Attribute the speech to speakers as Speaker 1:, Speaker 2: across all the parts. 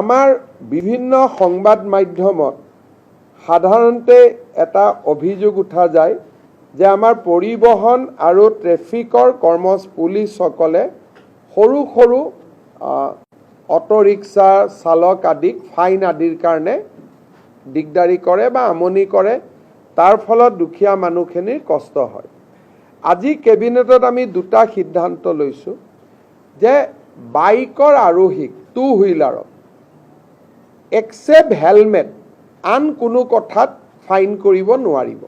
Speaker 1: আমাৰ বিভিন্ন সংবাদ মাধ্যমত সাধাৰণতে এটা অভিযোগ উঠা যায় যে আমাৰ পৰিবহণ আৰু ট্ৰেফিকৰ পুলিচসকলে সৰু সৰু অটো ৰিক্সা চালক আদিক ফাইন আদিৰ কাৰণে দিগদাৰি কৰে বা আমনি কৰে। তাৰ ফলত দুখীয়া মানুহখিনিৰ কষ্ট হয়। আজি কেবিনেটত আমি দুটা সিদ্ধান্ত লৈছোঁ যে বাইকৰ আৰোহীক, টু হুইলাৰক একচেপ্ট হেলমেট আন কোনো কথাত ফাইন কৰিব নোৱাৰিব।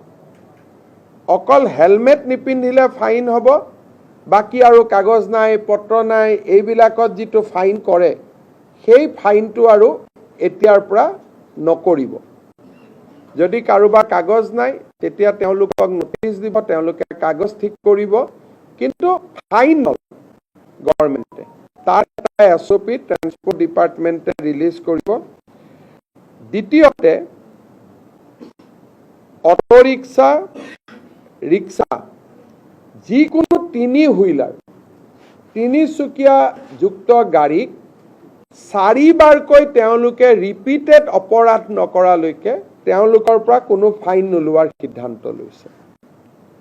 Speaker 1: অকল হেলমেট নিপিন্ধিলে ফাইন হ'ব। বাকী আৰু কাগজ নাই, পত্ৰ নাই, এইবিলাকত যিটো ফাইন কৰে, সেই ফাইনটো আৰু এতিয়াৰ পৰা নকৰিব। যদি কাৰোবাৰ কাগজ নাই, তেতিয়া তেওঁলোকক নটিচ দিব, তেওঁলোকে কাগজ ঠিক কৰিব, কিন্তু ফাইন নলয় গভৰ্ণমেণ্টে। তাৰ এটা এছঅ'পি ট্ৰেন্সপৰ্ট ডিপাৰ্টমেণ্টে ৰিলিজ কৰিব। দ্বিতীয়তে, অটো ৰিক্সা, ৰিক্সা, যিকোনো তিনি হুইলাৰ, তিনিচকীয়া যুক্ত গাড়ীক চাৰিবাৰকৈ তেওঁলোকে ৰিপিটেড অপৰাধ নকৰালৈকে তেওঁলোকৰ পৰা কোনো ফাইন নোলোৱাৰ সিদ্ধান্ত লৈছে।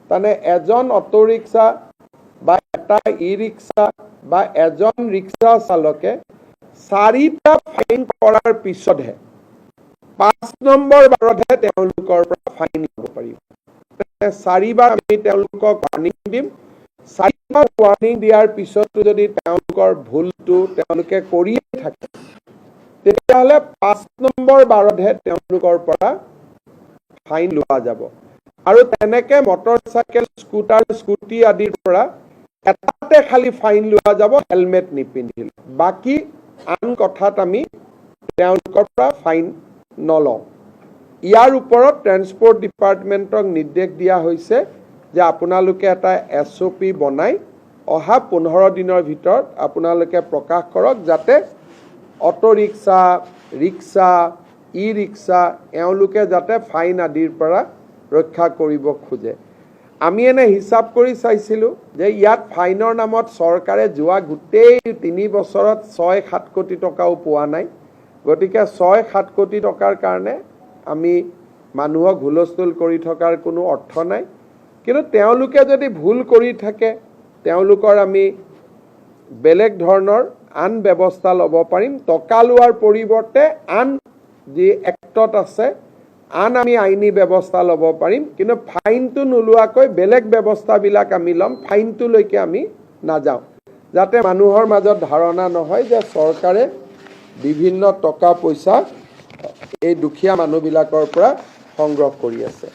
Speaker 1: তাৰমানে এজন অটো ৰিক্সা বা এটা ই ৰিক্সা বা এজন ৰিক্সা চালকে চাৰিটা ফাইন কৰাৰ পিছতহে, 5 নম্বৰ বাৰতহে তেওঁলোকৰ পৰা ফাইন ল'ব পাৰিব। চাৰিবাৰ আমি তেওঁলোকক ৱাৰ্ণিং দিম। চাৰিবাৰ ৱাৰ্ণিং দিয়াৰ পিছতো যদি তেওঁলোকৰ ভুলটো তেওঁলোকে কৰিয়ে থাকে, তেতিয়াহ'লে 5 নম্বৰ বাৰতহে তেওঁলোকৰ পৰা ফাইন লোৱা যাব। আৰু তেনেকে মটৰ চাইকেল, স্কুটাৰ, স্কুটি আদিৰ পৰা এটাতে খালি ফাইন লোৱা যাব, হেলমেট নিপিন্ধিলে। বাকী আন কথাত আমি তেওঁলোকৰ পৰা ফাইন নলওঁ। ইয়াৰ ওপৰত ট্ৰেন্সপৰ্ট ডিপাৰ্টমেণ্টক নিৰ্দেশ দিয়া হৈছে যে আপোনালোকে এটা এছঅ'পি বনাই অহা 15 দিনৰ ভিতৰত আপোনালোকে প্ৰকাশ কৰক, যাতে অটো ৰিক্সা, ৰিক্সা, ই ৰিক্সা এওঁলোকে যাতে ফাইন আদিৰ পৰা ৰক্ষা কৰিব খোজে। আমি এনে হিচাপ কৰি চাইছিলোঁ যে ইয়াত ফাইনৰ নামত চৰকাৰে যোৱা গোটেই 3 বছৰত 6-7 কোটি টকাও পোৱা নাই। গতিকে 6-7 কোটি টকাৰ কাৰণে আমি মানুহক হুলস্থুল কৰি থকাৰ কোনো অৰ্থ নাই। কিন্তু তেওঁলোকে যদি ভুল কৰি থাকে, তেওঁলোকৰ আমি বেলেগ ধৰণৰ আন ব্যৱস্থা ল'ব পাৰিম। টকা লোৱাৰ পৰিৱৰ্তে আন যি এক্টত আছে, আন আমি আইনী ব্যৱস্থা ল'ব পাৰিম। কিন্তু ফাইনটো নোলোৱাকৈ বেলেগ ব্যৱস্থাবিলাক আমি ল'ম, ফাইনটোলৈকে আমি নাযাওঁ, যাতে মানুহৰ মাজত ধাৰণা নহয় যে চৰকাৰে বিভিন্ন টকা পইচা এই দুখীয়া মানুহবিলাকৰ পৰা সংগ্ৰহ কৰি আছে।